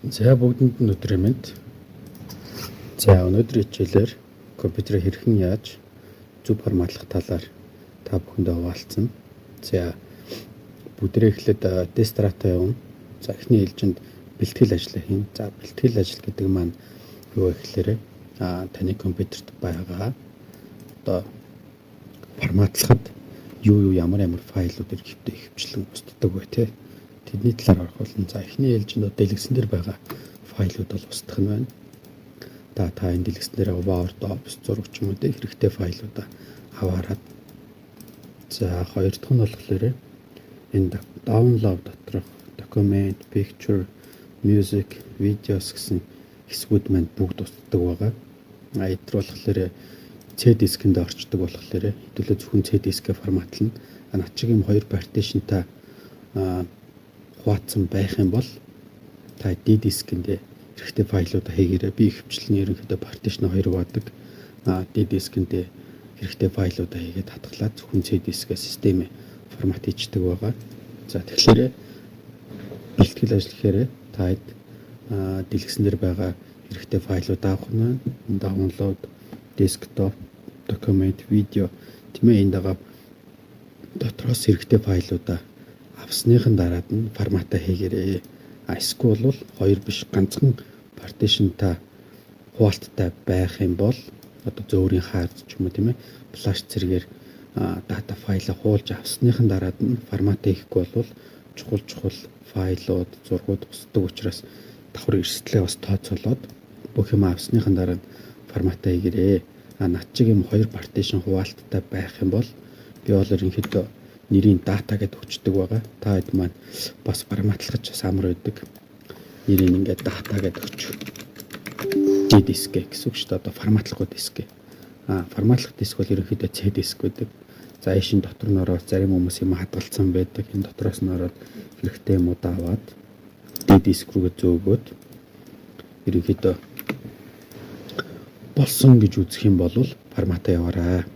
За, бүгдэнд нь өдрийн мэнд. За, өнөөдрийн хичээлээр компьютерийг хэрхэн яаж зөв форматлах талаар та бүхэндээ хуваалцана. За, бүгдээрээ эхлээд D drive-аа явна. За, эхний ээлжинд бэлтгэл ажлаа хийн. За, бэлтгэл ажил гэдэг маань юу вэ гэхээр таны компьютерт байгаа одоо форматлахад юу юу, ямар ямар файлууд ихэвчлэн ихэвчлэн устдаг вэ, те? Тэдний талаар орох болно. За, эхний ээлжинд дэлгэцэн дээр байгаа файлууд бол устдах нь байна. Та энэ дэлгэцэн дээр Word, Office, зураг ч юм уу, те, хэрэгтэй файлуудаа аваарад. За, хоёр дахь нь болохоор энэ download доторх document, picture, music, videos гэсэн хэсгүүд маань бүгд устдаг байгаа. А эдгээр болохоор C дискэнд орчдөг болохоор хэдүүлээ зөвхөн C дискээ форматлна. А над шиг юм хоёр partition тай хуваацсан байх юм бол та D дискэнд хэрэгтэй файлуудаа хийгээрэй. Би ихэвчлэн ерөнхийдөө partition хоёр хуваадаг. А D дискэнд хэрэгтэй файлуудаа хийгээд хадгалаад зөвхөн C дискээ системээ формат хийчдэг байгаа. За, тэгэхээр бэлтгэл ажил гэхээр та хэд дэлгэцэн дээр байгаа хэрэгтэй файлууд авах нь download, desktop, document, video, тийм ээ, энд байгаа дотроос хэрэгтэй файлуудаа авсныхан дараад нь форматаа хийгээрэй. А эсвэл бол хоёр биш, ганцхан partition та хуваалттай байх юм бол одоо зөөрийн hard ч юм уу, тийм ээ, flash зэрэгээр дата файлаа хуулж авсныхан дараад нь форматаа хийхгүй бол чухал чухал файлууд, зургууд устдаг учраас давхар эрсдлээ бас тооцоолоод бүх юм авсныхан дараа нь форматаа хийгээрэй. А над чиг юм хоёр partition хуваалттай байх юм бол би бол ерөнхийдөө нэрийн data гэдээ өчдөг байгаа. Та хэд маань бас форматлах бас амар байдаг. Нэрийг ингээд data гэдээ өгч. D диск гэсэн үг шүү дээ. Одоо форматлахгүй диск. А форматлах диск бол ерөнхийдөө C диск байдаг. За, ийшин дотор нь ороод зарим хүмүүс юм хадгалсан байдаг. Энэ дотроос нь ороод хэрэгтэй юмудаа аваад D диск рүүгээ зөөгөөд ерөнхийдөө болсон гэж үзэх юм бол форматаа яваарай.